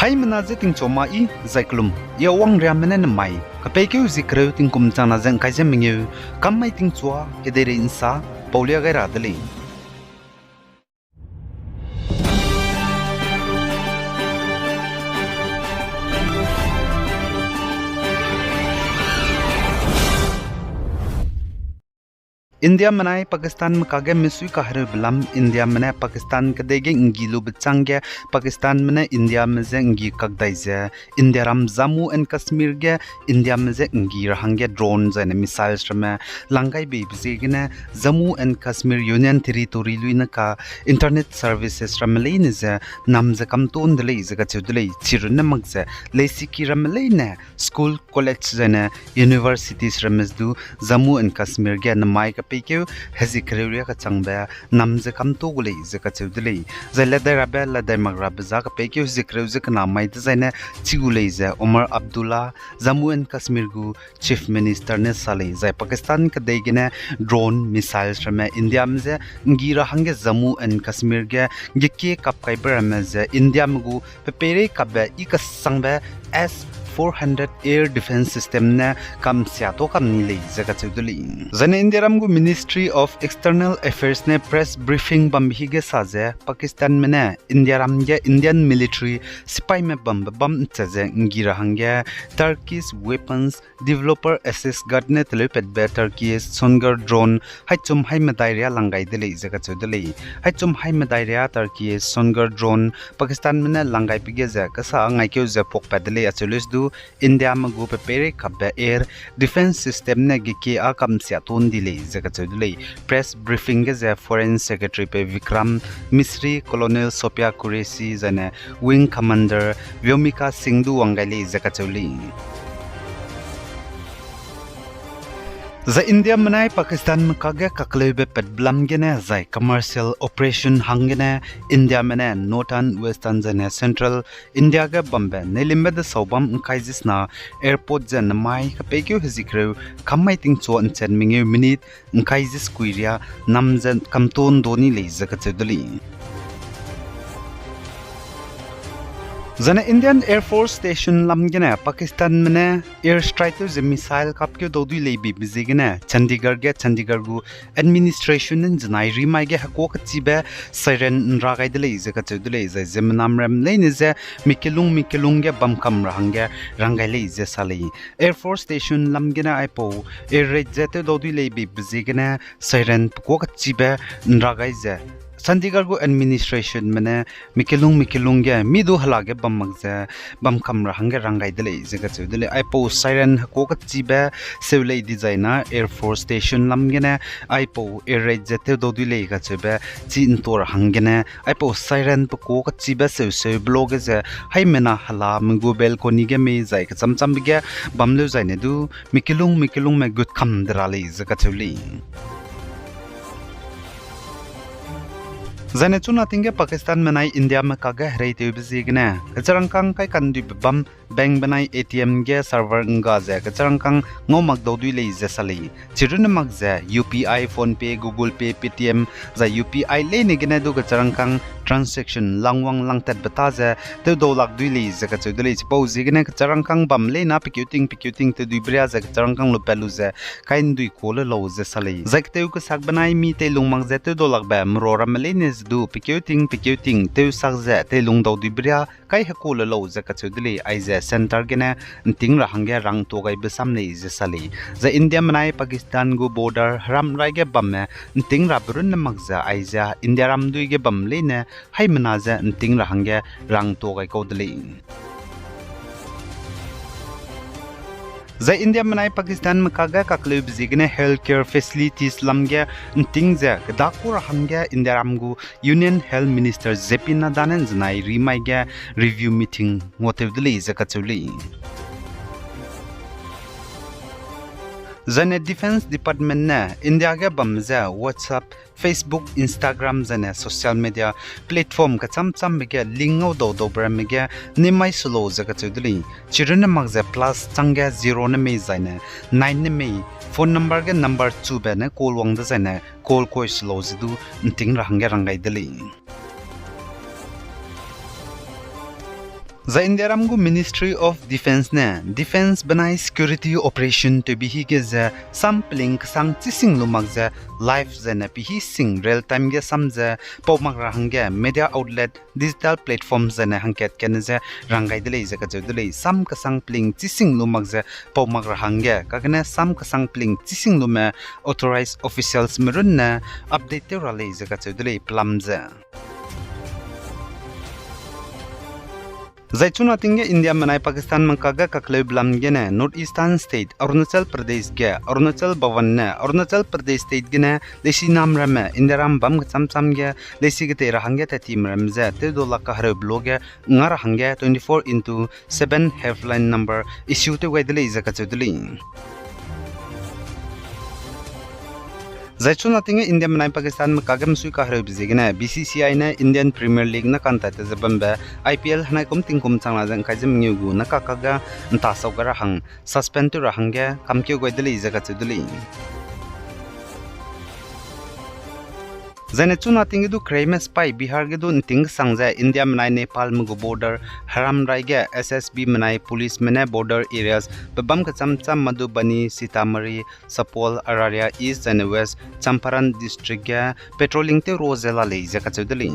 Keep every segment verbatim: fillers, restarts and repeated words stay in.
Haimena je tingchua ma i zai kelum, i Awangriame ne nemai, kepeikeu zie kereu tingkum changna ze ngkai ze mengeu, kam mai tingchua, kedeirei nsa, paulia gai ra de lei. Indiame nai Pakistanme kage misui kahereube lam, Indiame ne Pakistan kedei ge nggi lube chângge, Pakistanme ne Indiame je nggi kakdai ze, Indiaram Jammu and Kashmir ge Indiame je nggi ra hangge drone zaine missiles ramme lang gai beibe ziegene Jammu and Kashmir Union Territory luine ka internet services ramme leine ze nam ze kamton de lei ze kacheu de lei. Chirunne mak ze leisiki ramme leine school, college zaine universities ramme du Jammu and Kashmir ge nemai kepeikeu hezie kereu riâ kechangbe nam ze kamto gu lei ze kacheu de lei. Zai ledai rabe, ledai mak rabe za kepeikeu hezie kereu ze kena mai dezaine chi gu lei ze Omar Abdullah, Jammu and Kashmir gu Chief Minister ne sa lei. Zai Pakistan kedei gene drone, missiles ramme Indiame je nggi ra hangge Jammu and Kashmir ge gekie kap kaibe ramme ze Indiame gu pepeirei kapbe i kesangbe S four hundred air defence system ne kamsia to kam ni lei ze kacheu de lei. Zaine Indiaram gu Ministry of External Affairs ne press briefing bambe hige sa ze Pakistanme ne Indiaram ge Indian military sipaime bambe bam nche ze nggi ra hangge Turkish weapons developer Aziz Guard ne teleupatbe Turkish Songar drone haichum hai medai riâ lang gai de lei ze kacheu de lei. Haichum hai medai riâ Turkish Songar drone Pakistanme ne lang gaibe ge ze kesa ngaikeu ze puakpat de lei acheu lei du Indiame gu pepeirei kapbe air defence system ne gekie â kamsia to ndi lei ze kacheu de lei. Press briefing ge ze Foreign Secretary pe Vikram Misri, Colonel Sophia Qureshi zaine Wing Commander Vyomika Singh du wang gai lei ze kacheu lei. Zai Indiame nai Pakistanme kage kakleube patbe lam gene zai commercial operation hanggene Indiame ne Northern, Western zaine Central India ge bambe neilimbe desau bam ngkai zisena airport ze nemai kepeikeu hezie kereu kam mai tingchua nchat mengeu minute ngkai ziskui riâ nam ze kamton do ni lei ze kacheu de lei. Zaine Indian Air Force Station lam gene Pakistanme ne air strike tew ze missile kapkeu dau dui lei beibe ziegene Chandigarh ge Chandigarh gu administration ne nzenai rimai ge hekuâ kechibe siren nra gai de lei ze kacheu de lei. Zai ziemmenam ram leine je mi kelung mi kelung ge bam kam ra hangge rang gai lei ze sa lei. Air Force Station lam gene aipau air raid ze tew dau dui lei beibe ziegene siren pekuâ kechibe nra gai ze Chandigarh gu administrationme ne mi kelung mi kelung ge mi du hela ge bam mak ze bam kam ra hangge rang gai de lei ze kacheu de lei. Aipau siren hekuâ kechibe seu lei dizai na Air Force Station lam gene aipau air raid ze tew dau dui lei kacheube chi ntua ra hanggene aipau siren pekuâ kechibe seu seu belo ge ze haimena helame gu balcony ge mei zai kechamchambe ge bam leu zaine du mi kelung mi kelungme gut kam de ra lei ze kacheu lei. Zaine chuna ting ge Pakistanme nai Indiame kage hereitewbe ziegene kecherangkâng kaikanduibe bam bankbe nai A T M ge server ngga ze kecherangkâng ngau mak dau dui lei ze sa lei. Chirunne mak ze U P I, PhonePe, Google Pay, Paytm, zai U P I leine gene du kecherangkâng transaction langwang langtatbe ta ze tew dau lak dui lei ze kacheu de lei. Chipau ziegene kecherangkâng bam leina pekeu ting pekeu ting tew duibe riâ ze kecherangkâng lupat lu ze kai ndui kuâ le lau ze sa lei. Zai ketew kesakbe nai mi teilung mak ze tew dau lakbe mera ramme leine ze du pekeu ting pekeu ting tew sak ze teilung dau duibe riâ kai hekuâ le lau ze kacheu de lei. Aize centre gene nting ra hangge rangtuâ gaibe sam lei ze sa lei. Zai Indiame nai Pakistan gu border heram rai ge bamme nting rabe runne mak ze aize Indiaram dui ge bam leine haimena ze nting ra hangge rangtuâ gai kau de lei. Zai Indiame nai Pakistanme kage kakleube ziegene healthcare facilities lam ge nting ze kedâ ku ra hangge Indiaram gu Union Health Minister J P Nadda ne nzenai rimai ge review meeting nguatew de lei ze kacheu lei. Zaine Defence Department ne India ge bam ze WhatsApp, Facebook, Instagram zaine social media platform kechamchambe ge link ngau dau daube ramme ge nimai se lau ze kacheu de lei. Chirunne mak ze plus chângge zero ne mei zaine nine ne mei phone number ge number chube ne call wang dezaine call kui se lau ze du nting ra hangge rang gai de lei. Zai Indiaram gu Ministry of Defence ne Defence benai security operation tewbe hige ze sam peling kesang chising lu mak ze live zaine pehî sing real time ge sam ze pau mak ra hangge media outlet, digital platform zaine hangkat kene ze rang gai de lei ze kacheu de lei. Sam kesang peling chising lu mak ze pau mak ra hangge, kagene sam kesang peling chising lume authorized officialsme runne update tew ra lei ze kacheu de lei pelam ze. Zai chuna ting ge India menai Pakistanme kage kakleu belam gene North Eastern State Arunachal Pradesh ge Arunachal Bhavan ne Arunachal Pradesh State gene leisinam ramme Indiaram bam kecham cham ge leisi ketei ra hangge tatime ramme je tewdau lak kahereube lu ge nga ra hangge twenty-four into seven helpline number issue tew gai de lei ze kacheu de lei. Zai chuna ting ge India menai Pakistan me kage mesui kahereube ziegene B C C I ne Indian Premier League ne kantat te ze bambe I P L henai kum tingkum changna ze ngkai ze mengeu gu ne kakage nta sau gai ra hang suspend tew ra hangge kamkeu gai de lei ze kacheu de lei. Zaine chuna ting ge du kereime sipai Bihar ge du nting kesang ze India menai Nepalme gu border heram rai ge S S B menai policeme ne border areas pe bam kecham cham Madhubani, Sitamarhi, Supaul, Araria East zaine West Champaran district ge patrolling tew ru ze la lei ze kacheu de lei.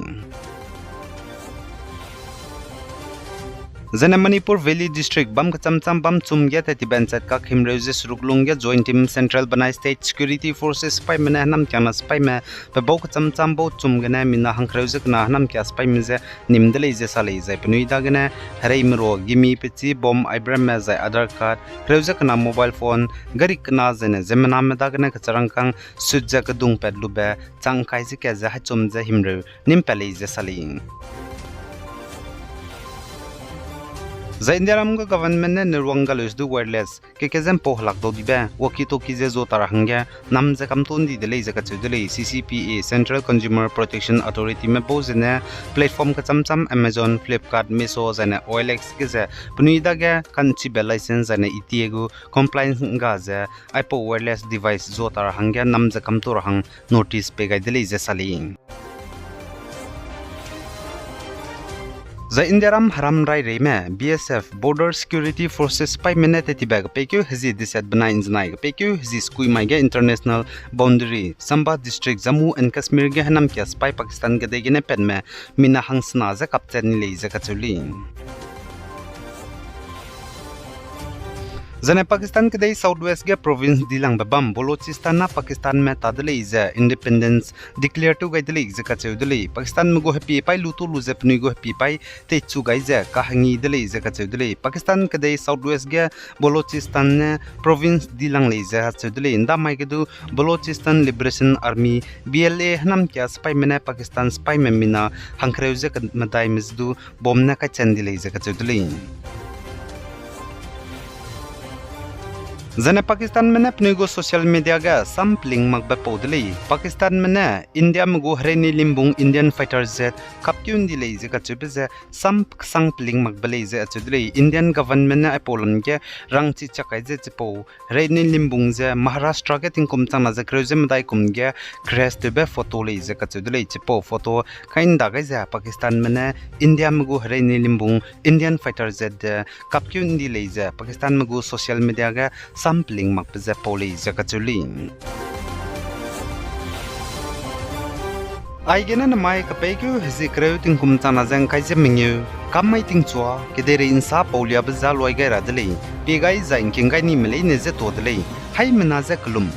Zaine Manipur Valley District bam kecham cham bam chum ge tat tibe nchat kak himreu ze seruk lung ge Joint Team Central benai State Security Forces sipaime ne henam kiangna sipaime pe bau kecham cham bau chum gene mina hangkereu ze kena henam kia sipaime je nim de lei ze sa lei. Zai penui dagene hereime ru gimi, pechi, bomb, aibramme zai Aadhaar card, kereu ze kena mobile phone, gari kena zaine ziemmename dagene kecharangkang sut ze kedungpat lube chang kai ze kat ze haichum ze himreu nim pat lei ze sa lei. Zai Indiaram gu government ne neruang galus du wireless ke kezempau helak dau dibe walkie-talkie ze zu ta ra hangge nam ze kamtu ndi de lei ze kacheu de lei. C C P A, Central Consumer Protection Authorityme bau zene platform kecham cham Amazon, Flipkart, Meesho zaine O L X ge ze penui dage kanchibe license zaine I T A gu compliance ga ze aipau wireless device zu ta ra hangge nam ze kamtu ra hang notice pei gai de lei ze sa lei. Zai Indiaram heram rai reime B S F, Border Security Forces sipaime ne tat tibe kepeikeu hezie deset benai nzenai kepeikeu hezie sekui mai ge international boundary Chamba District, Jammu and Kashmir ge henam kia sipai Pakistan kedei gene patme mina hangsena ze kapchat ni lei ze kacheu lei. Zaine Pakistan kedei South West ge province dilangbe bam Balochistan na Pakistanme ta de lei ze independence declare tew gai de lei ze kacheu de lei. Pakistanme gu hepiepaî lutu lu ze penui gu hepiepaî teichu gai ze kahengi de lei ze kacheu de lei. Pakistan kedei South West ge Balochistan ne province dilang lei ze acheu de lei. Ndamai ge du Balochistan Liberation Army, B L A henam kia sipaime ne Pakistan sipaime mina hangkereu ze medaime ze du bomb ne kaichen di lei ze kacheu de lei. Zaine Pakistanme ne penui gu social media ge sam peling makbe pau de lei. Pakistanme ne Indiame gu hereini limbung Indian fighter jet kapkeu ndi lei ze kacheube ze sam kesang peling makbe lei ze acheu de lei. Indian government ne aipau lam ge rangchi chak kai ze chipau hereini limbung ze Maharashtra ge tingkum changna ze kereu ze medai kum ge crash tewbe photo lei ze kacheu de lei. Chipau photo kai nda gai ze Pakistanme ne Indiame gu hereini limbung Indian fighter jet de kapkeu ndi lei ze Pakistanme gu social media ge sam peling makbe ze pau lei ze kacheu lei. Aigene nemai kepeikeu hezie kereu tingkum changna ze ngkai ze mengeu, kam mai tingchua kedeirei nsa pauliabe ze luai gai ra de lei, pie gai zai ngking gai nime leine ze tuâ de lei, haimena ze kelum.